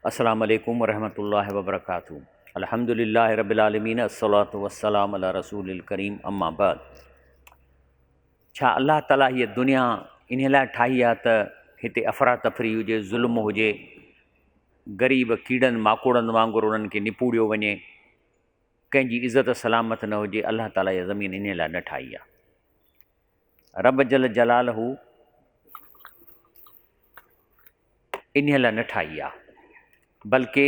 السلام عليڪم ورحمة الله وبرڪاته الحمد لله رب العالمين الصلاة والسلام علي رسول الڪريم اما بعد ڇا الله تعالي هيء دنيا انهي لاء ٺاهي آهي ته هتي افراتفري هجي ظلم هجي غريب ڪيڙن ماڪوڙن وانگر انهن کي نپوڙيو وڃي ڪنهن جي عزت سلامت نه هجي الله تعالي هيء زمين انهي لاء نه ٺاهي آهي رب جل جلاله انهيء لاء نه ٺاهي آ بلڪه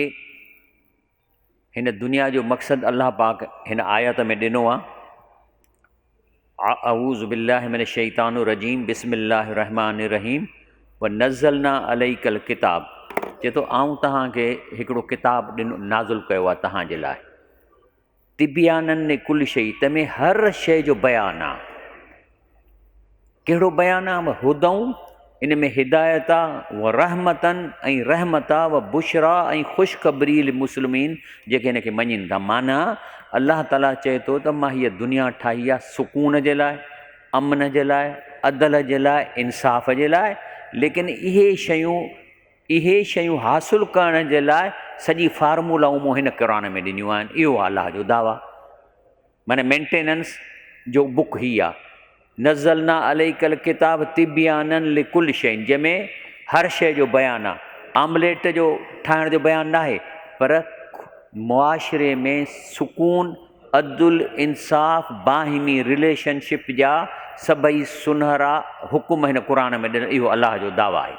هن دنيا جو مقصد الله پاڪ هن آيت ۾ ڏنو آ اعوذ بالله من الشيطان الرجيم بسم الله الرحمن الرحيم ونزلنا عليك الكتاب چي ٿو آئون توهان کي هڪڙو ڪتاب ڏنو نازل ڪيو آ توهان جي لاء تبيانا لڪل شيء تنهن ۾ هر شيء جو بيان آ. ڪهڙو بيان آ؟ هدًا ان ۾ هدايت آ، و رحمة ۽ رحمت آ، و بشريٰ ۽ خوشخبري للمسلمين جيڪي هن کي مڃين ٿا. معنيٰ الله تعاليٰ چئي ٿو ته مان هيء دنيا ٺاهي آ سڪون جي لاء، امن جي لاء، عدل جي لاء، انصاف جي لاء، ليڪن اهي شيون اهي شيون حاصل ڪرڻ جي لاء سڄي فارمولائون مون هن قرآن ۾ ڏنيون آهن. اهو آهي الله جو دعويٰ. معنيٰ مينٽيننس جو بڪ هي آهي. نزلنا عليک الڪتاب تبيانا لڪل شيء جنهن ۾ هر شيء جو بيان آهي. آمليٽ جو ٺاهڻ جو بيان ناهي پر معاشري ۾ سڪون، عدل، انصاف، باهمي رليشن شپ جا سڀئي سنهرا حڪم هن قرآن ۾ ڏنل اهو الله جو دعويٰ آهي.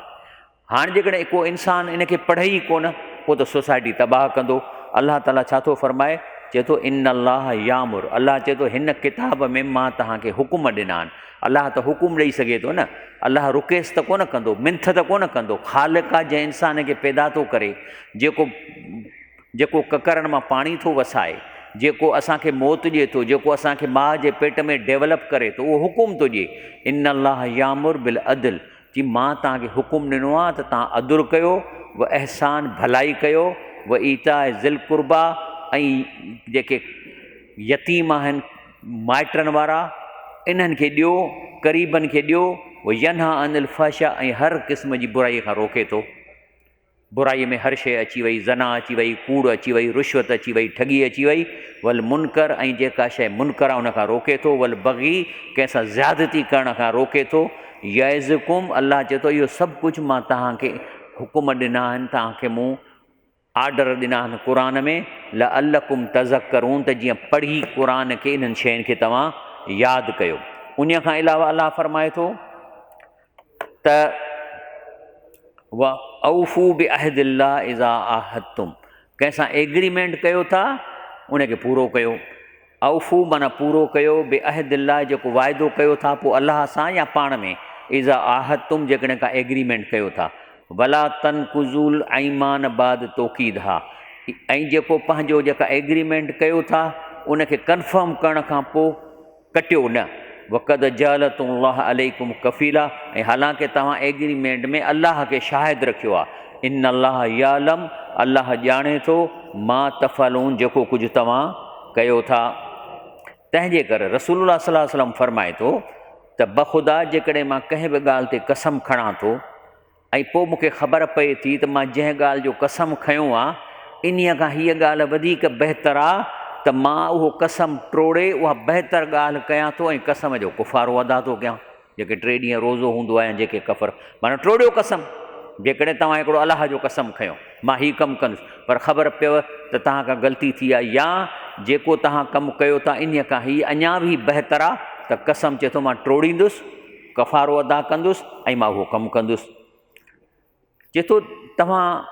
هاڻ جيڪڏهن ڪو انسان ان کي پڙهي ئي ڪونه پوء ته سوسائٽي تباهه ڪندو. الله تعاليٰ ڇا ٿو فرمائي؟ چئي ٿو ان الله يامر الله چئي ٿو هن ڪتاب ۾ مان توهان کي حڪم ڏنا آهن. الله ته حڪم ڏئي سگهي ٿو نه. الله رڪيس ته ڪونه ڪندو، منٿ ته ڪونه ڪندو. خالق آهي جنهن انسان کي پيدا ٿو ڪري، جيڪو جيڪو ڪڪرن مان پاڻي ٿو وسائي، جيڪو اسان کي موت ڏئي ٿو، جيڪو اسان کي ماء جي پيٽ ۾ ڊيولپ ڪري ٿو، اهو حڪم ٿو ڏئي. ان الله يامر بالعدل چي مان توهان کي حڪم ڏنو آهي ته توهان عدل ڪيو، و احسان ڀلائي ڪيو، و ايتاء ذي القربيٰ ۽ جيڪي يتيم آهن مائٽن وارا انهن کي ڏيو، قريبن کي ڏيو، و ينهيٰ عن الفحشاء ۽ هر قسم جي برائي کان روڪي ٿو. برائيء ۾ هر شيء اچي وئي، زنا اچي وئي، ڪوڙ اچي وئي، رشوت اچي وئي، ٺڳي اچي وئي، والمنڪر ۽ جيڪا شيء منڪر آهي ان کان روڪي ٿو، والبغي ڪنهن سان زيادتي ڪرڻ کان روڪي ٿو، يعظڪم الله چئي ٿو اهو سڀ ڪجهه مان توهان کي حڪم ڏنا آهن، توهان کي مون آرڊر ڏنا آهن قرآن ۾، لعلڪم تذڪرون ته جيئن پڙهي قرآن کي انهن شين کي توهان ياد ڪيو. انهيء کان علاوه الله فرمائي ٿو ته. واوفو بعهد الله اذا عاهدتم ڪنهن سان ايگريمينٽ ڪيو ٿا ان کي پورو ڪيو اوفو معنيٰ پورو ڪيو بعهد الله جيڪو واعدو ڪيو ٿا پوء الله سان يا پاڻ ۾ اذا عاهدتم جيڪڏهن ڪا ايگريمينٽ ڪيو ٿا ولا تنقضوا الايمان بعد توڪيدها ۽ جيڪو پنهنجو جيڪا ايگريمينٽ ڪيو ٿا ان کي ڪنفرم ڪرڻ کان پوء ڪٽيو نه، وقد جعلتم الله عليڪم ڪفيلا ۽ حالانڪه توهان ايگريمينٽ ۾ الله کي شاهد رکيو آهي، ان الله يعلم الله ڄاڻي ٿو، ما تفعلون جيڪو ڪجهه توهان ڪيو ٿا. تنهن جي ڪري رسول الله صلي الله عليه وسلم فرمائي ٿو ته بخدا جيڪڏهن مان ڪنهن به ڳالهه تي قسم کڻان ٿو ۽ پوء مون کي خبر پئي ٿي ته مان جنهن ڳالهه جو قسم کنيو آ، انهيء کان هيء ڳالهه وڌيڪ بهتر آ ته مان اهو قسم ٽوڙي اها بهتر ڳالهه ڪيان ٿو ۽ قسم جو ڪفارو ادا ٿو ڪيان. جيڪي ٽي ڏينهن روزو هوندو آ يا جيڪي ڪفر معنيٰ ٽوڙيو قسم. جيڪڏهن توهان هڪڙو الله جو قسم کنيو، مان هي ڪم ڪندس، پر خبر پيو ته توهان کان غلطي ٿي آ يا جيڪو توهان ڪم ڪيو ٿا انهيء کان هي اڃا به بهتر آ ته قسم چئي ٿو مان ٽوڙيندس، ڪفارو ادا ڪندس ۽ مان اهو ڪم ڪندس. چئي ٿو توهان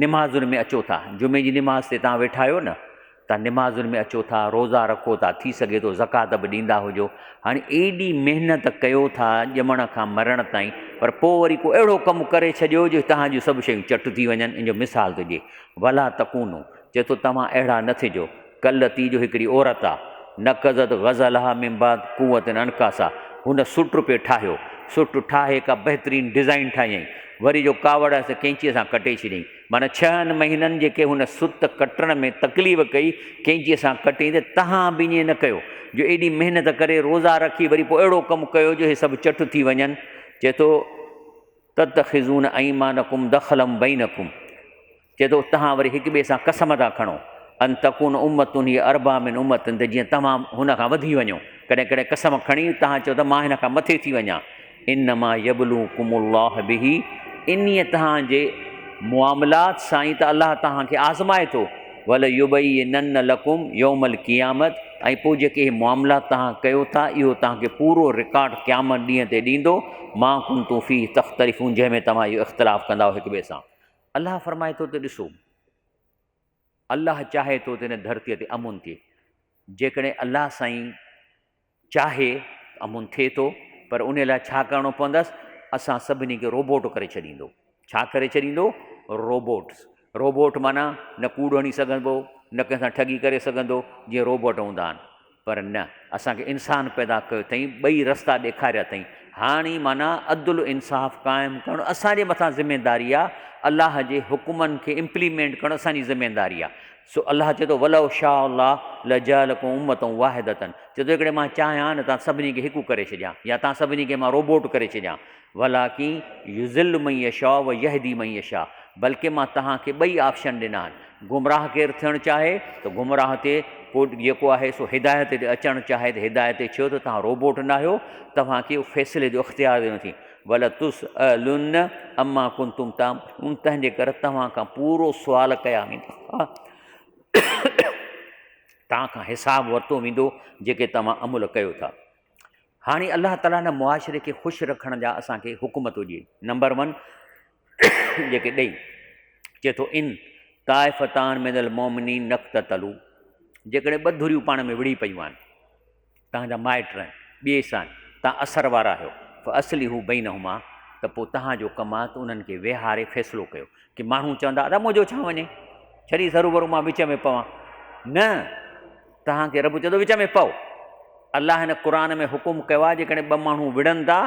نمازن ۾ اچو ٿا، جمعي جي نماز تي توهان ويٺا آهيو نه، توهان نمازن ۾ اچو ٿا، روزا رکو ٿا، ٿي سگهي ٿو زڪوات به ڏيندا هجو، هاڻي ايڏي محنت ڪيو ٿا ڄمڻ کان مرڻ تائين، پر پوء وري ڪو اهڙو ڪم ڪري ڇڏيو جو توهان جون سڀ شيون چٽ ٿي وڃن، ان جو مثال ٿو ڏئي، ولا تڪونو، چئي ٿو توهان اهڙا نه ٿجو، ڪلتي جو هڪڙي عورت آ، نقضت غزلها من بعد قوة انڪاسا، هن سٽ پئي ٺاهيو، سٽ ٺاهي ڪا بهترين ڊزائين ٺاهيائين، وري جو ڪاوڙ آيس ته ڪينچيء سان ڪٽي ڇڏيائين، معنيٰ ڇهن مهينن جيڪي هن ست ڪٽڻ ۾ تڪليف ڪئي، ڪينچيء سان ڪٽيائين ته تهان به ائين نه ڪيو، جو ايڏي محنت ڪري روزا رکي وري پوء اهڙو ڪم ڪيو جو هي سڀ چٽ ٿي وڃن، چئي ٿو. تتخذون ايمانکم دخلا بينکم. چئي ٿو توهان وري هڪ ٻئي سان قسم ٿا کڻو، ان تڪون امة هي اربيٰ من امة ته جيئن توهان هن کان وڌي وڃو، ڪڏهن ڪڏهن قسم کڻي توهان چئو ته مان هن کان مٿي ٿي وڃان، انما يبلوڪم الله به انهيء توهان جي معاملات سان ئي ته الله توهان کي آزمائي ٿو، وليبينن لڪم يوم القيامت ۽ پوء جيڪي اهي معاملا توهان ڪيو ٿا اهو توهان کي پورو رڪارڊ قيامت ڏينهن تي ڏيندو، ما ڪنتم فيه تختلفون جنهن ۾ توهان اهو اختلاف ڪندا هئو هڪ ٻئي سان. الله فرمائي ٿو ته ڏسو! الله چاهي ٿو ته هن ڌرتيء تي امن ٿئي. جيڪڏهن الله سائين چاهي ته امن ٿئي ٿو پر ان لاء ڇا ڪرڻو پوندس؟ اسان سڀني کي روبوٽ ڪري ڇڏيندو. ڇا ڪري ڇڏيندو؟ روبوٽس. روبوٽ معنيٰ نه ڪوڙ هڻي سگهندو، نه ڪنهن سان ٺڳي ڪري سگهندو، جيئن روبوٽ هوندا آهن. پر نه، اسان کي انسان پيدا ڪيو اٿئين، ٻئي رستا ڏيکاريا اٿئين. هاڻي معنيٰ عدل و انصاف قائم ڪرڻ اسان جي مٿان ذميداري آ، الله جي حڪمن کي امپليمينٽ ڪرڻ اسان جي ذميداري آ. سو الله چئي ٿو ولو شاء الله لجعلڪم امة واحدة چئي ٿو جيڪڏهن مان چاهيان ها نه توهان سڀني کي هڪ ڪري ڇڏيان يا توهان سڀني کي مان روبوٽ ڪري ڇڏيان ولٰڪن يضل من يشاء و يهدي من يشاء بلڪه مان توهان کي ٻئي آپشن ڏنا آهن گمراهه ڪير ٿيڻ چاهي ته گمراهه ٿئي ڪو جيڪو آهي سو هدايت تي اچڻ چاهي ته هدايت تي ڇو ته توهان روبوٽ ناهيو توهان کي فيصلي جو اختيار ڏنو ٿي ولتسئلن عما ڪنتم تعملون تنهن جي ڪري توهان کان پورو سوال ڪيا ويندا توهان کان حساب ورتو ويندو جيڪي توهان عمل ڪيو ٿا. هاڻي الله تعاليٰ هن معاشري کي خوش رکڻ جا اسان کي حڪم ٿو ڏئي. نمبر ون جيڪي ڏئي چئي ٿو ان طائفتان من المؤمنين نقتتلو جيڪڏهن ٻه ڌريون پاڻ ۾ وڙهي پيون آهن توهان جا مائٽ آهن ٻئي سان توهان اثر وارا آهيو فاصلحوا بينهما ته پوء توهان جو ڪم آهي ته انهن کي ويهاري فيصلو ڪيو ڪي ماڻهو چوندا ادا منهنجو ڇا وڃي ڇڏي ضرور مان وچ ۾ پوان نه توهان کي رب چوندو وچ ۾ پئو. الله هن قرآن ۾ حڪم ڪيو آهي جيڪڏهن ٻه ماڻهو وڙهن ٿا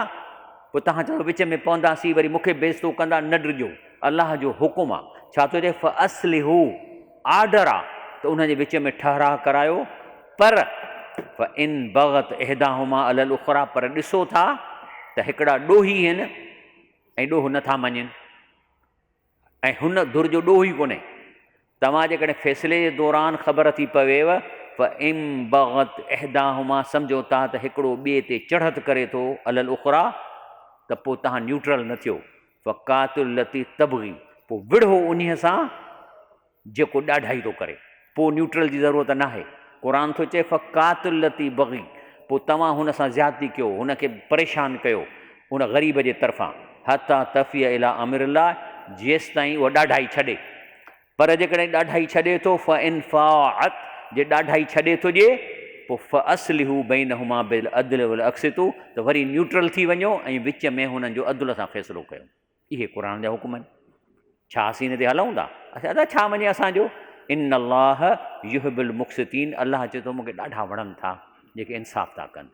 پوء توهان چوندو وچ ۾ پونداسين وري مون کي بيعزتو ڪندا نه ڊڄو الله جو حڪم آهي ڇا ٿو چئي فاصلحو آرڊر آهي ته انهن جي وچ ۾ ٺهراء ڪرايو پر فان بغت احداهما علي الاخرى پر ڏسو ٿا ته هڪڙا ڏوهي آهن ۽ ڏوهه نٿا مڃين ۽ هن ڌر جو ڏوهه ئي ڪونهي. توهان جيڪڏهن فيصلي جي دوران خبر ٿي پويو، فإن بغت احداهما سمجهو ٿا ته هڪڙو ٻئي تي چڙهت ڪري ٿو علي الاخريٰ ته پوء توهان نيوٽرل نه ٿيو، فقاتلوا التي تبغي پوء وڙهو انهيء سان جيڪو ڏاڍائي ٿو ڪري، پوء نيوٽرل جي ضرورت ناهي. قرآن ٿو چئي فقاتل التي بغي پوء توهان هن سان زيادتي ڪيو، هن کي پريشان ڪيو ان غريب جي طرفان حتي تفيء الي امر الله جيستائين اها ڏاڍائي ڇڏي. پر جيڪڏهن ڏاڍائي ڇڏي ٿو فان فاءت جي ڏاڍائي ڇڏي ٿو ڏئي پوء فاصلحوا بينهما بالعدل واقسطوا ته وري نيوٽرل ٿي وڃو ۽ وچ ۾ هنن جو عدل سان فيصلو ڪيو. اهي قرآن جا حڪم آهن. ڇا اسين ان تي هلون ٿا؟ اسين ادا ڇا مڃي اسان جو؟ ان الله يحب المقسطين الله چئي ٿو مون کي ڏاڍا وڻن ٿا جيڪي انصاف ٿا ڪن.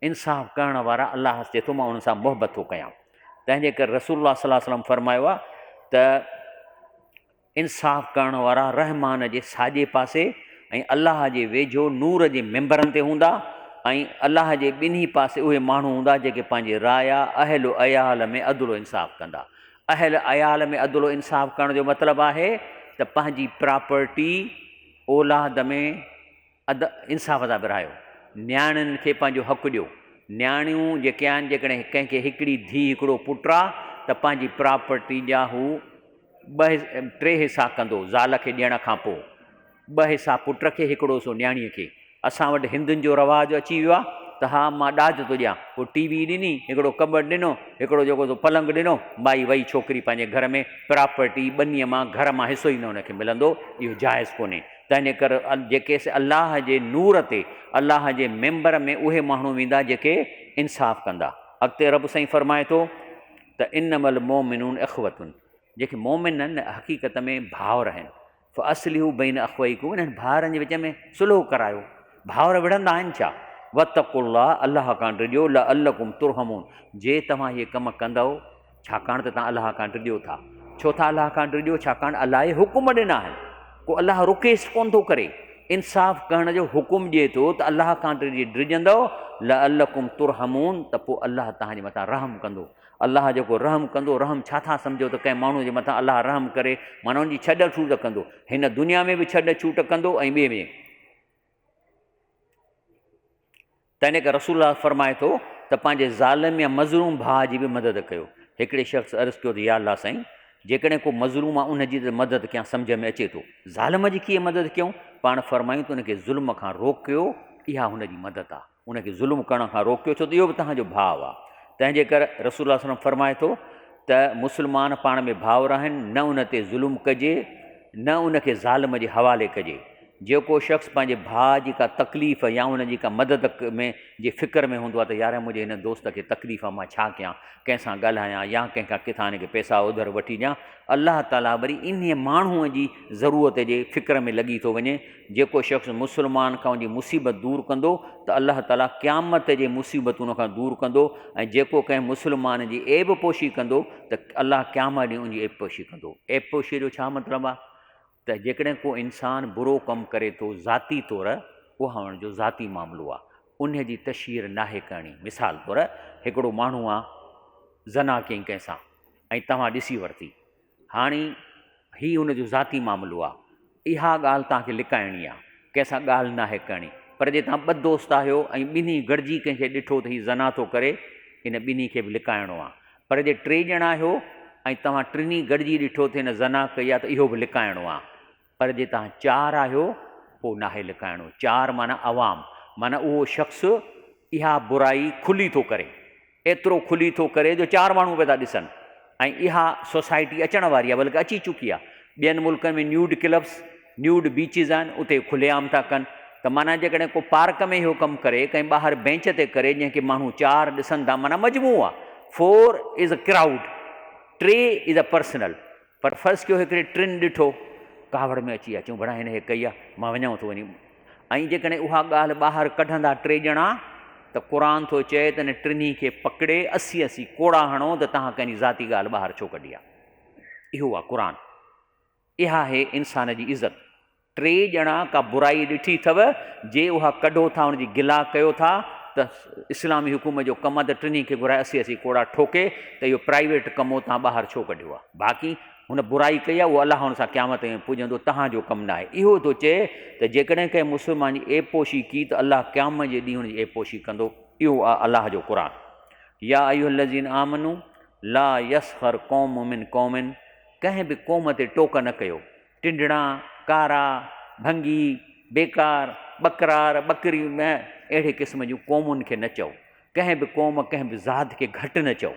انصاف ڪرڻ وارا الله چئي ٿو مان انهن سان محبت ٿو ڪيان. تنهن جي ڪري رسول الله صلي الله عليه وسلم فرمايو آهي ته انصاف ڪرڻ وارا رحمان جي ساڄي پاسي ۽ الله جي ويجهو نور جي ممبرن تي هوندا ۽ الله جي ٻنهي پاسي اهي ماڻهو هوندا جيڪي پنهنجي رايا، اهل و عيال، ۾ عدل و انصاف ڪندا. اهل عيال ۾ عدل و انصاف ڪرڻ جو مطلب آهي ته پنهنجي پراپرٽي اولاد ۾ عد انصاف سان ورهايو. نياڻين کي پنهنجو حق ڏيو. نياڻيون جيڪي آهن جيڪڏهن ڪنهن کي هڪڙي ڌيء هڪڙو پٽ آ ته پنهنجي پراپرٽي جا هو ٻه ٽي حصا ڪندو زال کي ڏيڻ کان پوء ٻه حصا پٽ کي هڪڙو حصو نياڻيء کي. اسان وٽ هندن جو رواج اچي ويو آ ته ها مان ڏاج ٿو ڏيان پوء ٽي وي ڏني هڪڙو ڪٻٽ ڏنو هڪڙو جيڪو سو پلنگ ڏنو مائي وئي ڇوڪري پنهنجي گهر ۾ پراپرٽي ٻنيء مان گهر مان حصو ئي نه هن کي ملندو اهو جائز ڪونهي. تنهنجي ڪري جيڪي سي الله جي نور تي، الله جي ممبر ۾ اهي ماڻهو ويندا جيڪي انصاف ڪندا. اڳتي رب سائين فرمائي ٿو ته انما المومنون اخوة جيڪي مومن آهن نه حقيقت ۾ ڀائر آهن فاصلحوا بين اخويڪم انهن ڀائرن جي وچ ۾ صلح ڪرايو. ڀائر وڙهندا آهن ڇا؟ واتقوا الله الله کان ڊڄو لعلڪم ترحمون جي توهان اهي ڪم ڪندؤ ڇاڪاڻ ته توهان الله کان ڊڄو ٿا. ڇو ٿا الله کان ڊڄو؟ ڇاڪاڻ الله اهي حڪم ڏنا آهن. ڪو الله رڪويسٽ ڪونه ٿو ڪري. انصاف ڪرڻ جو حڪم ڏئي ٿو ته الله کان ڊڄي ڊڄندؤ، لعلڪم ترحمون ته پوء الله توهان جي مٿان رحم ڪندو. الله جيڪو رحم ڪندو، رحم ڇا ٿا سمجهو ته ڪنهن ماڻهوء جي مٿان الله رحم ڪري معنيٰ ان جي ڇڏ ڇوٽ ڪندو. هن دنيا ۾ به ڇڏ ڇوٽ ڪندو ۽ ٻئي ۾. تنهن ڪري رسول الله فرمائي ٿو ته پنهنجي ظالم يا مظلوم ڀاء جي به مدد ڪيو. هڪڙي شخص عرض ڪيو ته يا الله سائين! جيڪڏهن ڪو مظلوم آهي ان جي ته مدد ڪيان سمجهه ۾ اچي ٿو. ظالم جي ڪيئن مدد ڪيون؟ پاڻ فرمايون ته ان کي ظلم کان روڪيو اها هن جي مدد آهي. ان کي ظلم ڪرڻ کان روڪيو ڇو ته اهو به توهان جو ڀاء آهي. تنهن جي ڪري رسول الله صلعم فرمائي ٿو ته مسلمان پاڻ ۾ ڀائر آهن نه ان تي ظلم ڪجي نه ان کي ظالم جي حوالي ڪجي. جيڪو شخص پنهنجي ڀاء جي ڪا تڪليف يا ان جي ڪا مدد ۾ جي فڪر ۾ هوندو آهي ته يار منهنجي هن دوست کي تڪليف آهي مان ڇا ڪيان، ڪنهن سان ڳالهايان يا ڪنهن کان ڪٿان هن کي پئسا اوڌر وٺي ڏيان، الله تعاليٰ وري انهيء ماڻهوء جي ضرورت جي فڪر ۾ لڳي ٿو وڃي. جيڪو شخص مسلمان کان ان جي مصيبت دور ڪندو ته الله تعاليٰ قيامت جي مصيبت ان کان دور ڪندو ۽ جيڪو ڪنهن مسلمان جي عيب پوشي ڪندو ته الله قيامت ڏينهن ان جي عيب پوشي ڪندو. عيب پوشيء جو ڇا مطلب آهي؟ ته جيڪڏهن ڪو انسان برو ڪم ڪري ٿو ذاتي طور اها ان جو ذاتي معاملو آ انهي جي تشهير ناهي ڪرڻي مثال طور هڪڙو ماڻهو آ زنا ڪيائين ڪنهن سان ۽ توهان ڏسي ورتي هاڻي هي ان جو ذاتي معاملو آ اها ڳالهه توهان کي لڪائڻي آ ڪنهن سان ڳالهه ناهي ڪرڻي پر جي توهان ٻه دوست آهيو ۽ ٻنهي گڏجي ڪنهن کي ڏٺو ته هي زنا ٿو ڪري ان ٻنهي کي به لڪائڻو آ پر جي ٽي ڄڻا آهيو ۽ توهان ٽنهي گڏجي ڏٺو ته هن زنا ڪئي آهي ته اهو به لڪائڻو آهي. پر جي توهان چار آهيو پوء ناهي لڪائڻو. چار معنيٰ عوام، معنيٰ اهو شخص اها برائي کلي ٿو ڪري. ايترو کلي ٿو ڪري جو چار ماڻهو پيا ٿا ڏسن ۽ اها سوسائٽي اچڻ واري آهي بلڪه اچي چڪي آهي. ٻين ملڪن ۾ نيوڊ ڪلبس، نيوڊ بيچز آهن اتي کلي عام ٿا ڪن ته معنيٰ جيڪڏهن ڪو پارڪ ۾ اهو ڪم ڪري ڪنهن ٻاهر بينچ تي ڪري جنهن کي ماڻهو چار ڏسن ٿا معنيٰ مجموعو آهي four is a crowd T is a personal پر فرض ڪيو هڪڙي ٽن ڏٺو ڪاوڙ ۾ اچي ويا چيون ڀلا هن هي ڪئي آهي مان وڃان ٿو وڃي ۽ جيڪڏهن اها ڳالهه ٻاهر ڪڍندا ٽي ڄڻا ته قرآن ٿو چئي ته ان ٽنهي کي پڪڙي اسي اسي ڪوڙا هڻو ته توهان ڪنهن جي ذاتي ڳالهه ٻاهر ڇو ڪڍي آهي اهو آهي قرآن اها آهي انسان جي عزت. ٽي ڄڻا ڪا برائي ڏٺي اٿو، جي اها ڪڍو ٿا، ان جي گلا ڪيو ٿا ته اسلامي حڪومت جو ڪم آهي ته ٽنهي کي گهرائي اسي اسي ڪوڙا ٺوڪي ته اهو پرائيويٽ ڪم هو توهان ٻاهر ڇو ڪڍيو آهي. باقي هن برائي ڪئي آهي اهو الله هن سان قيامت ۾ پڄندو توهان جو ڪم ناهي. اهو ٿو چئي ته جيڪڏهن ڪنهن مسلمان جي عيب پوشي ڪي ته الله قيامت جي ڏينهن هن جي عيب پوشي ڪندو. اهو آهي الله جو قرآن. يا ايها الذين آمنوا لا يسخر قوم من قوم ڪنهن به قوم تي ٽوڪ نه ڪيو. ٽنڊڙا، ڪارا، ڀنگي، بيڪار، ٻڪرار، ٻڪري اهڙي قسم جون قومن کي نه چئو. ڪنهن به قوم، ڪنهن به ذات کي گهٽ نه چئو.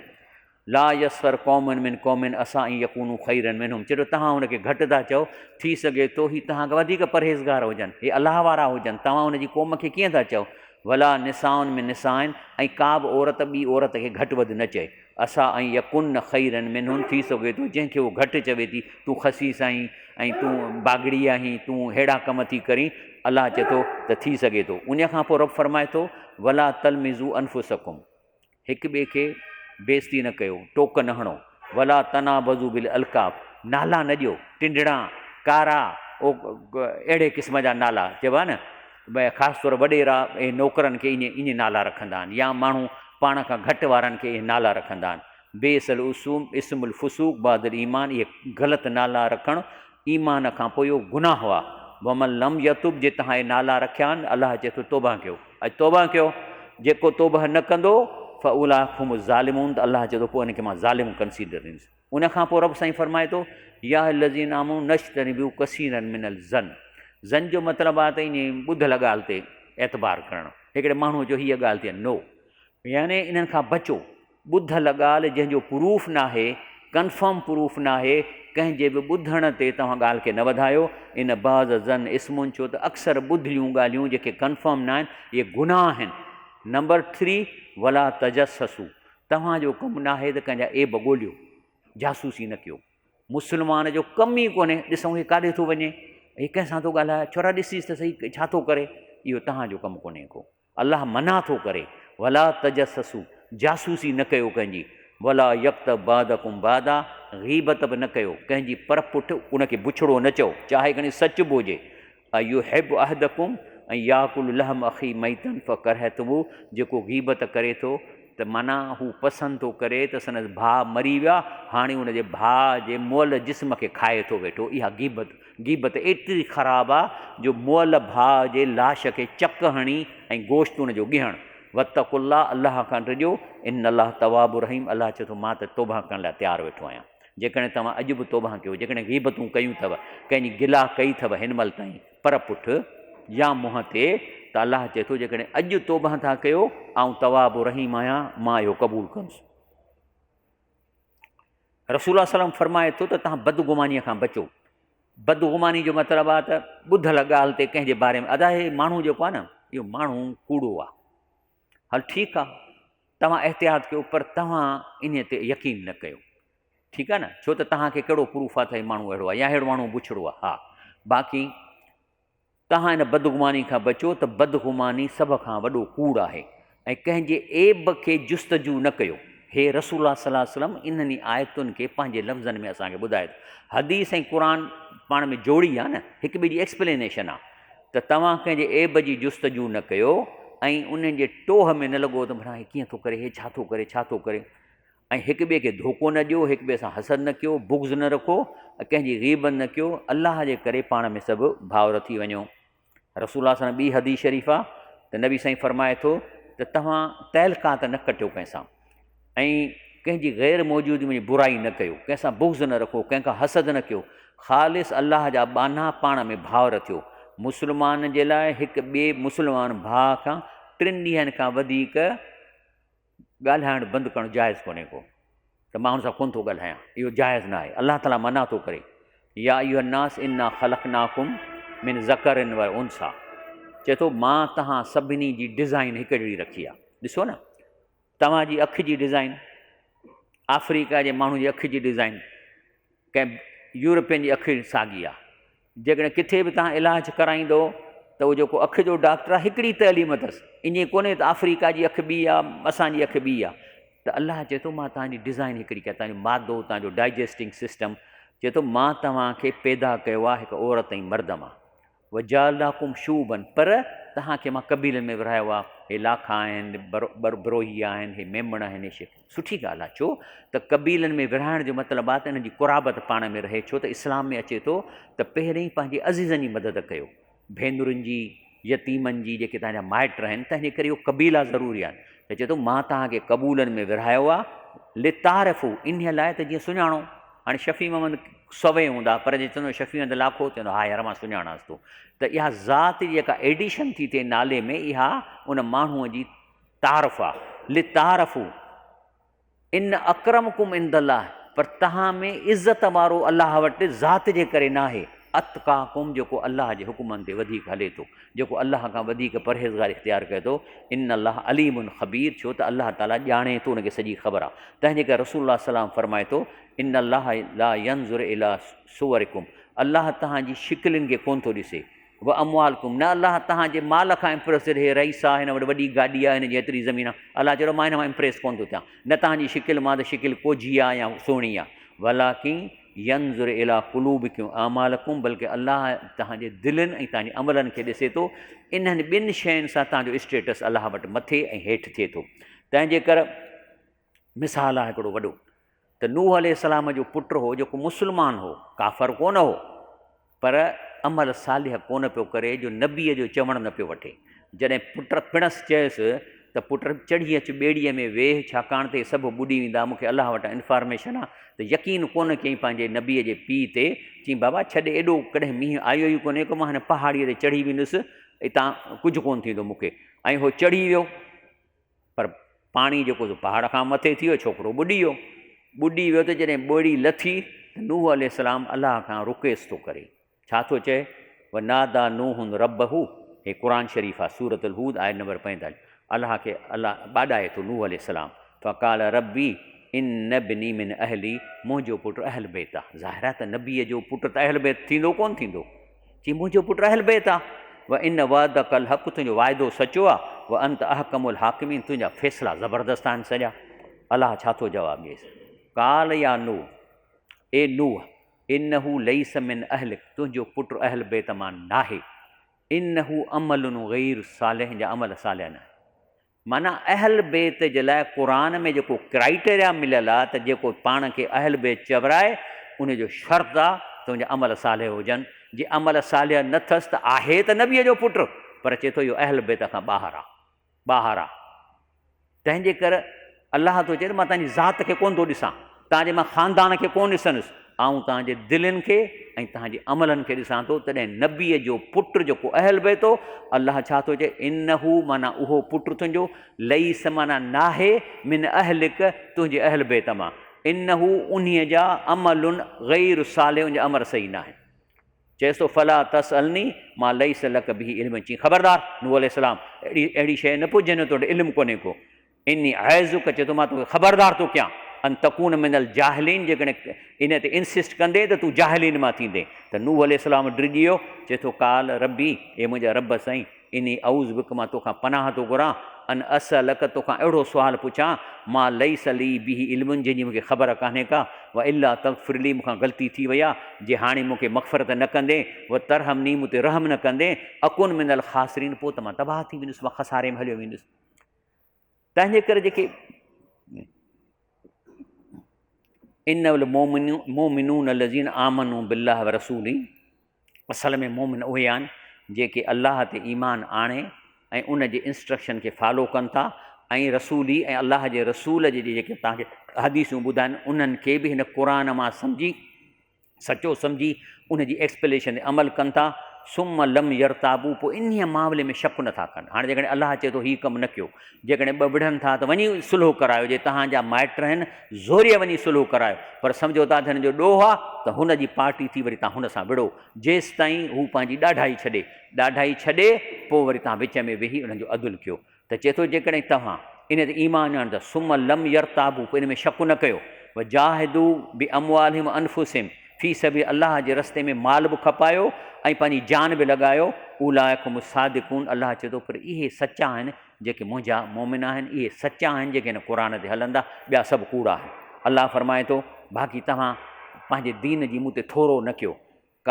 لا يسخر قوم من قوم عسيٰ ان يڪونوا خيرا منهم چئو توهان ان کي گهٽ ٿا چئو، ٿي سگهي ٿو هي توهان کان وڌيڪ پرهيزگار هجن، هي الله وارا هجن، توهان ان جي قوم کي ڪيئن ٿا چئو؟ ولا نساء من نساء ۽ ڪا به عورت ٻي عورت کي گهٽ وڌ نه چئي. عسيٰ ان يڪن خيرا منهن ٿي سگهي ٿو جنهن کي هو گهٽ چوي ٿي تون خسيس آهين ۽ تون باگڙي آهين تون ههڙا ڪم ٿي ڪرين الله چئي ٿو ته ٿي سگهي ٿو انهيء کان پوء رب فرمائي ٿو ولا تلمزو انفسڪم هڪ ٻئي کي بيعزتي نه ڪيو ٽوڪ نه هڻو ولا تنابزو بالالقاب نالا نه ڏيو ٽنڊڙا ڪارا او اهڙي قسم جا نالا چئبو آهي نه خاص طور وڏيرا اهي نوڪرن کي ائين ائين نالا رکندا آهن يا ماڻهو پاڻ کان گهٽ وارن کي اهي نالا رکندا آهن. بئس الاسم اسم الفسوق بعد الايمان اهي غلط نالا رکڻ ايمان کان پوء اهو گناهه آهي. ومن لم يتب جي توهان اهي نالا رکيا آهن الله چئي ٿو توبه ڪيو اڄ توبه ڪيو جيڪو توبه نه ڪندو فاولئک هم الظالمون ته الله چئي ٿو پوء ان کي مان ظالم ڪنسيڊر ڪندس. ان کان پوء رب سائين فرمائي ٿو، يا الذين آمنوا نجتنبوا ڪثيرا من الظن ظن جو مطلب آهي ته انهي ٻڌل ڳالهه تي اعتبار ڪرڻ. هڪڙي ماڻهوء چيو هيء ڳالهه ٿي نو يعني انهن کان بچو. ٻڌل ڳالهه جنهن جو پروف ناهي، ڪنفرم پروف ناهي، ڪنهن جي به ٻڌڻ تي توهان ڳالهه کي نه وڌايو. ان بعض الظن اثم ڇو ته اڪثر ٻڌليون ڳالهيون جيڪي ڪنفرم ناهن اهي گناهه آهن. نمبر ٿري ولا تجسسوا توهان جو ڪم ناهي ته ڪنهن جا عيب ڳوليو، جاسوسي نه ڪيو. مسلمان جو ڪم ئي ڪونهي ڏسون هي ڪاڏي ٿو وڃي، هي ڪنهن سان ٿو ڳالهائي، ڇورا ڏسيس ته سهي ڇا ٿو ڪري، اهو توهان جو ڪم ڪونهي ڪو. الله منع ٿو ڪري، ولا تجسسو، جاسوسي نه ڪيو ڪنهن جي، ولا يغتب بعضڪم بعضا، غيبت به نه ڪيو، ڪنهن جي پر پٺ ان کي بڇڙو نه چئو، چاهي کڻي سچ به هجي. ايحب احدڪم ان ياڪل لحم اخي ميتا فڪرهتموه جيڪو غيبت ڪري ٿو ته معنيٰ هو پسند ٿو ڪري ته سندس ڀاء مري ويو آهي هاڻي ان جي ڀاء جي مئل جسم کي کائي ٿو ويٺو اها غيبت غيبت ايتري خراب آهي جو مئل ڀاء جي لاش کي چڪ هڻي ۽ گوشت ان جو ڳهڻ واتقوا الله الله کان ڊڄو ان الله تواب رحيم الله چئي ٿو مان ته توبه ڪرڻ لاء تيار ويٺو آهيان جيڪڏهن توهان اڄ به توبهه ڪيو، جيڪڏهن غيبتون ڪيون اٿو، ڪنهن جي گلا ڪئي اٿو هن مهل تائين پر پٺ يا منهن تي ته الله چئي ٿو جيڪڏهن اڄ توبهه ٿا ڪيو، آئون تواب رحيم آهيان، مان اهو قبول ڪندس. رسول الله صلعم فرمائي ٿو ته توهان بدگمانيء کان بچو. بدگماني جو مطلب آهي ته ٻڌل ڳالهه تي ڪنهن جي باري ۾ ادا هي ماڻهو جيڪو آهي نه اهو ماڻهو ڪوڙو آهي. هل ٺيڪ آهي توهان احتياط ڪيو پر توهان انهي تي يقين نه ڪيو ٺيڪ آهي نه ڇو ته توهان کي ڪهڙو پروف آهي ته هي ماڻهو اهڙو آهي يا ههڙو ماڻهو بڇڙو آهي ها باقي توهان ان بدگماني کان بچو ته بدگماني سڀ کان وڏو ڪوڙ آهي ۽ ڪنهن جي عيب کي جستجو نه ڪيو هي رسول الله صلي الله عليه وسلم انهن ئي آيتن کي پنهنجي لفظن ۾ اسان کي ٻڌائي ٿو حديث ۽ قرآن پاڻ ۾ جوڙي آهي نه هڪ ٻئي جي ايڪسپلينيشن آهي ته توهان ڪنهن جي عيب جي جستجو نه ڪيو ۽ انهن جي ٽوهه ۾ نه لڳو ته ڀلا هي ڪيئن ٿو ڪري، هي ڇا ٿو ڪري، ڇا ٿو ڪري ۽ هڪ ٻئي کي ڌوڪو نه ڏيو، هڪ ٻئي سان حسد نه ڪيو، بغض نه رکو ۽ ڪنهن جي غيبت نه ڪيو، الله جي ڪري پاڻ ۾ سڀ ڀائر ٿي وڃو. رسول الله صلعم ٻي حديث شريف آ ته نبي سائين فرمائي ٿو ته توهان تعلقات نه ڪٽيو ڪنهن سان ۽ ڪنهن جي غير موجودگي ۾ برائي نه ڪيو، ڪنهن سان بغض نه رکو، ڪنهن کان حسد نه ڪيو، خالص الله جا ٻانها پاڻ ۾ ڀائر ٿيو. مسلمان جي لاء هڪ ٻئي مسلمان ڀاء کان ٽن ڏينهن کان وڌيڪ ڳالهائڻ بند ڪرڻ جائز ڪونهي ڪو ته مان هن سان ڪونه ٿو ڳالهايان اهو جائز نه آهي الله تعالي منع ٿو ڪري يا ايها الناس انا خلقناڪم من ذڪر و انثيٰ چئي ٿو مان توهان سڀني جي ڊزائن هڪ جهڙي رکي آهي ڏسو نه توهان جي اک جي ڊزائن، آفريڪا جي ماڻهو جي اک جي ڊزائن، ڪنهن يورپين جي اک ساڳي آهي. جيڪڏهن ڪٿي به توهان علاج ڪرائيندو ته اهو جيڪو اک جو ڊاڪٽر آهي هڪڙي تعليم اٿس. ائين ڪونهي ته آفريڪا جي اک ٻي آهي اسان جي اک ٻي آهي. ته الله چئي ٿو مان توهان جي ڊزائن هڪڙي ڪئي توهان جو مادو توهان جو ڊائجسٽنگ سسٽم چئي ٿو مان توهان کي پيدا ڪيو آهي هڪ عورت ۽ مرد مان. وجعلناڪم شعوبا پر توهان کي مان قبيلن ۾ ورهايو آهي، هي لاکا آهن، بروهي آهن، هي ميمڻ آهن، هي شيخ. سٺي ڳالهه آهي ڇو ته قبيلن ۾ ورهائڻ جو مطلب آهي ته انهن جي قرابت پاڻ ۾ رهي ڇو ته اسلام ۾ اچي ٿو ته پهرين پنهنجي عزيزن جي مدد ڪيو، ڀينرن جي، يتيمن جي جيڪي توهان جا مائٽ آهن تنهن جي ڪري اهو قبيلا ضروري آهن ته چئي ٿو مان توهان کي قبولن ۾ ورهايو آهي لتعارفوا انهيء لاء ته جيئن سڃاڻو. هاڻي شفيع محمد سوين هوندا پر جي چوندو شفيع محمد لاکو چوندو ها يار مان سڃاڻانس ٿو ته اها ذات جي جيڪا ايڊيشن ٿي ٿئي نالي ۾ اها ان ماڻهوء جي تعارف آ لتعارفو ان اڪرمڪم عند الله پر تهان ۾ عزت وارو الله وٽ ذات جي ڪري ناهي اتقاڪم جيڪو الله جي حڪمن تي وڌيڪ هلي ٿو جيڪو الله کان وڌيڪ پرهيزگاري اختيار ڪري ٿو ان الله عليم خبير ڇو ته الله تعالي ڄاڻي ٿو ان کي سڄي خبر آ تنهن جي ڪري رسول الله صلي الله عليه وسلم فرمائي ٿو ان الله لا ينظر الي صورڪم الله توهان جي شڪلين کي ڪونه ٿو ڏسي و اموالڪم نه الله توهان جي مال کان امپريس ٿئي هي رئيس آ هن وٽ وڏي گاڏي آ هن جي ايتري زمين آ الله چئي ٿو مان هن مان امپريس ڪونه ٿو ٿيان نه توهان جي شڪل مان ته شڪل ڪوجهي آ يا سهڻي آ ولاڪن ينظر الي قلوبڪم اعمالڪم بلڪه الله توهان جي دلين ۽ توهان جي عملن کي ڏسي ٿو انهن ٻن شين سان توهان جو اسٽيٽس الله وٽ مٿي ۽ هيٺ ٿئي ٿو تنهن جي ڪر مثال آهي هڪڙو وڏو ته نوح عليه السلام جو پٽ هو جيڪو مسلمان هو ڪافر ڪونه هو پر عمل صالح ڪونه پيو ڪري جو نبيء جو چوڻ نه پيو وٺي. جڏهن پٽ پڻس چيس ته پٽ چڙهي اچ ٻيڙيء ۾ ويهه ڇاڪاڻ ته هي سڀ ٻڏي ويندا مون کي الله وٽان انفارميشن آ ته يقين ڪونه ڪيائين پنهنجي نبيء جي پيء تي چيائين بابا ڇڏ ايڏو ڪڏهن مينهن آيو ئي ڪونهي ڪو مان هن پهاڙيء تي چڙهي ويندس اتان ڪجهه ڪونه ٿيندو مون کي ۽ هو چڙهي ويو. پر پاڻي جيڪو سو پهاڙ کان مٿي ٿي ويو، ڇوڪرو ٻڏي ويو. ٻڏي ويو ته جڏهن ٻوڙي لٿي ته نوح عليه السلام الله کان رڪويسٽ ٿو ڪري. ڇا ٿو چئي؟ وناديٰ نوح ربه هي قرآن شريف آهي سورة الهود آيت نمبر 45 الله کي الله ٻاڏائي ٿو نوح عليه السلام فقال ربي ان ابني من اهلي منهنجو پٽ اهل بيت آهي. ظاهر آهي ته نبيء جو پٽ ته اهل بيت ٿيندو ڪونه ٿيندو. چي منهنجو پٽ اهل بيت آ، و ان وعدک الحق تنهنجو وعدو سچو آ، و انت احڪم الحاڪمين تنهنجا فيصلا زبردست آهن سڄا. الله ڇا ٿو جواب ڏيس؟ قال يا نوح اي نوح انه ليس من اهلک تنهنجو پٽ اهل بيت مان ناهي. انه عمل غير صالح جا عمل صالح نه آهن. معنيٰ اهل بيت جي لاء قرآن ۾ جيڪو ڪرائيٽيريا مليل آهي ته جيڪو پاڻ کي اهل بيت چورائي ان جو شرط آهي ته ان جا عمل صالح هجن، جي عمل صالح نه ٿس ته آهي ته نبيء جو پٽ پر چئي ٿو اهو اهل بيت کان ٻاهر آهي. ٻاهر آ. تنهن جي ڪر الله ٿو چئي ته مان توهان جي ذات کي ڪونه ٿو ڏسان، توهان جي مان خاندان کي ڪونه ڏسندس، آئون توهان جي دلين کي ۽ توهان جي عملن کي ڏسان ٿو. تڏهن نبيء جو پٽ جيڪو اهل بيت هو، الله ڇا ٿو چئي، انه معنيٰ اهو پٽ تنهنجو، ليس معنيٰ ناهي، من اهلڪ تنهنجي اهل بيت مان، انه انهيء جا عمل غير صالح ان جا عمل صحيح ناهن. چيس ٿو فلا تسألني ما ليس لک به علم چين خبردار نوح عليه السلام اهڙي اهڙي شيء نه پڇ جنهن جو تو وٽ علم ڪونهي ڪو اني اعظک چي ٿو مان توکي خبردار ٿو ڪيان ان تڪون من الجاهلين جيڪڏهن ان تي انسسٽ ڪندين ته تون جاهلين مان ٿيندين ته نوح عليه السلام ڊڄي ويو چي ٿو قال ربي اي منهنجا رب سائين اني اعوذ بک مان توکان پناهه ٿو گهران ان اسألک توکان اهڙو سوال پڇان ما ليس لي به علم جنهن جي مون کي خبر ڪانهي ڪا والا تغفر لي مون کان غلطي ٿي وئي آهي جي هاڻي مون کي مغفرت نه ڪندين وترحمني مون تي رحم نه ڪندين اڪن من الخاسرين پوء ته مان تباهه ٿي ويندس مان خساري ۾ هليو ويندس تنهن جي ڪري جيڪي ان المؤمنون الذين آمنوا بالله ورسوله اصل ۾ مؤمن اهي آهن جيڪي الله تي ايمان آڻي ۽ ان جي انسٽرڪشن کي فالو ڪن ٿا ۽ رسولي ۽ الله جي رسول جي جيڪي توهان کي حديثون ٻڌائن انهن کي به هن قرآن مان سمجهي سچو سمجهي ان جي ايڪسپليشن تي عمل ڪن ٿا ثم لم يرتابو پوء انهيء معاملي ۾ شڪ نٿا ڪن هاڻي جيڪڏهن الله چئي ٿو هي ڪم نه ڪيو جيڪڏهن ٻه وڙهن ٿا ته وڃي صلح ڪرايو، جي توهان جا مائٽ آهن زوريء وڃي صلح ڪرايو، پر سمجهو ٿا ته هن جو ڏوهه آ ته هن جي پارٽي ٿي وري توهان هن سان وڙهو، جيستائين هو پنهنجي ڏاڍائي ڇڏي، ڏاڍائي ڇڏي پوء وري توهان وچ ۾ ويهي انهن جو عدل ڪيو ته چئي ٿو جيڪڏهن توهان ان تي ايمان آڻيو ٿا ثم لم يرتابو پوء ان ۾ شڪ نه ڪيو وجاهدوا باموالهم وانفسهم في سبيل الله جي رستي ۾ مال به کپايو ۽ پنهنجي جان به لڳايو، اولئک هم الصادقون الله چئي ٿو پر اهي سچا آهن جيڪي منهنجا مؤمن آهن، اهي سچا آهن جيڪي هن قرآن تي هلندا، ٻيا سڀ ڪوڙا آهن. الله فرمائي ٿو باقي توهان پنهنجي دين جي مون تي ٿورو نه ڪيو،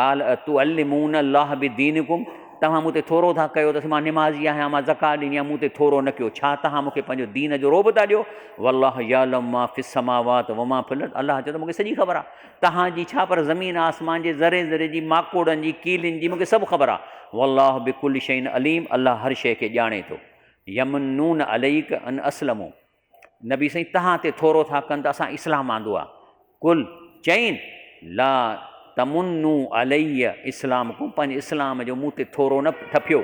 قال اتعلمون الله بدينڪم توهان مون تي ٿورو ٿا ڪيو ته مان نمازي آهيان مان زڪوات ڏيندي آهيان مون تي ٿورو نه ڪيو ڇا توهان مون کي پنهنجو دين جو رعب ٿا ڏيو والله يعلم ما في السماوات وما في الارض الله چئي ٿو مون کي سڄي خبر آهي توهان جي ڇا پر زمين آسمان جي ذري ذري جي ماڪوڙن جي ڪيلين جي مون کي سڀ خبر آهي والله بكل شيء عليم الله هر شيء کي ڄاڻي ٿو يمنون عليڪ ان اسلموا نبي سائين توهان تي ٿورو ٿا ڪن ته اسان اسلام آندو آهي قل، چئين، لا تمنوا علي اسلامڪم پنهنجي اسلام جو مون تي ٿورو نه ٿڦيو،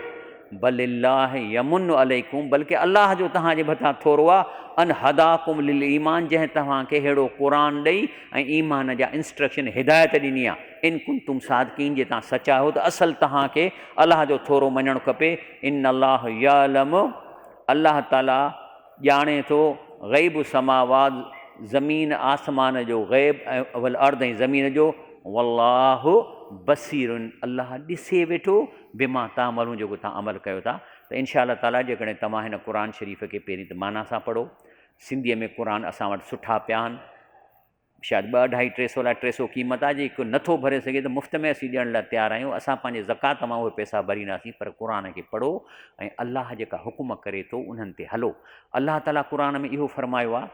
بل الله يمن عليڪم بلڪه الله جو توهان جي مٿان ٿورو آهي، ان هداڪم للايمان جنهن توهان کي ههڙو قرآن ڏئي ۽ ايمان جا انسٽرڪشن هدايت ڏني آهي، ان ڪنتم صادقين جي توهان سچا آهيو ته اصل توهان کي الله جو ٿورو مڃڻ کپي، ان الله يعلم الله تعالي ڄاڻي ٿو غيب السماوات زمين آسمان جو غيب ۽ والارض ۽ زمين جو والله بصير الله ڏسي ويٺو بما تعملون جيڪو توهان عمل ڪيو ٿا ته انشاء الله تعالي جيڪڏهن توهان هن قرآن شريف کي پهرين ته معنيٰ سان پڙهو سنڌيء ۾ قرآن اسان وٽ سٺا پيا آهن شايد ٻه اڍائي 300 لاء 300 قيمت آهي جي ڪو نٿو ڀري سگهي ته مفت ۾ اسين ڏيڻ لاء تيار آهيون اسان پنهنجي زڪوات مان اهي پئسا ڀرينداسين پر قرآن کي پڙهو ۽ الله جيڪا حڪم ڪري ٿو انهن تي هلو الله تعاليٰ قرآن ۾ اهو فرمايو آهي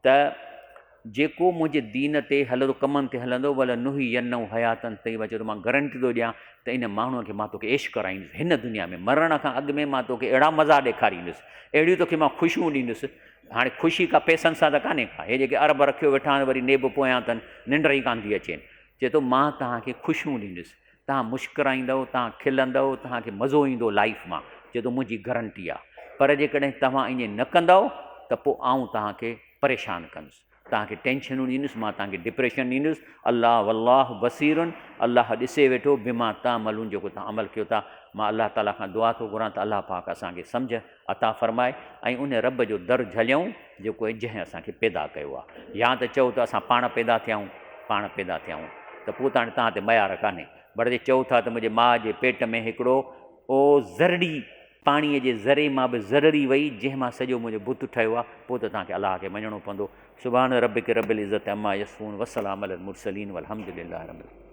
ته جيڪو منهنجي دين تي هلندو ڪمن تي هلندو ول نوحي ينو حياتن طيبه چئي ٿو مان گرنٽي ٿو ڏيان ته ان ماڻهوء کي مان توکي عيش ڪرائيندس هن دنيا ۾ مرڻ کان اڳ ۾ مان توکي اهڙا مزا ڏيکاريندس اهڙيون توکي مان خوشيون ڏيندس هاڻي خوشي ڪا پئسن سان ته ڪانهي ڪا، هي جيڪي ارب رکيو ويٺا آهن وري نيب پويان اٿن، ننڊ ئي ڪانه ٿي اچين. چئي ٿو مان توهان کي خوشيون ڏيندس، توهان مسڪرائيندؤ، توهان کلندؤ، توهان کي مزو ايندو لائيف مان، چئي ٿو منهنجي گرنٽي آ. پر جيڪڏهن توهان ائين نه ڪندؤ ته پوء آئون توهان کي پريشان ڪندس. توهان کي ٽينشنون ڏيندس، مان توهان کي ڊپريشن ڏيندس، الله والله بصير، الله ڏسي ويٺو، بما تعملون جيڪو توهان عمل ڪيو ٿا، مان الله تعالي کان دعا ٿو گهران ته الله پاڪ اسان کي سمجهه عطا فرمائي ۽ ان رب جو در جهليون جيڪو جنهن اسان کي پيدا ڪيو آهي، يا ته چئو ته اسان پاڻ پيدا ٿيا آهيون، پاڻ پيدا ٿيا آهيون ته پوء ته هاڻي توهان تي ميار ڪانهي، پر جي چئو ٿا ته منهنجي ماء جي پيٽ ۾ هڪڙو او ذرڙي پاڻيء جي ذري مان به ذرڙي وئي، جنهن مان سڄو منهنجو بت ٺهيو آهي، پوء ته توهان کي الله کي مڃڻو پوندو. سبحان ربک رب العزت عما يصفون وسلام علي المرسلين والحمد لله رب العالمين.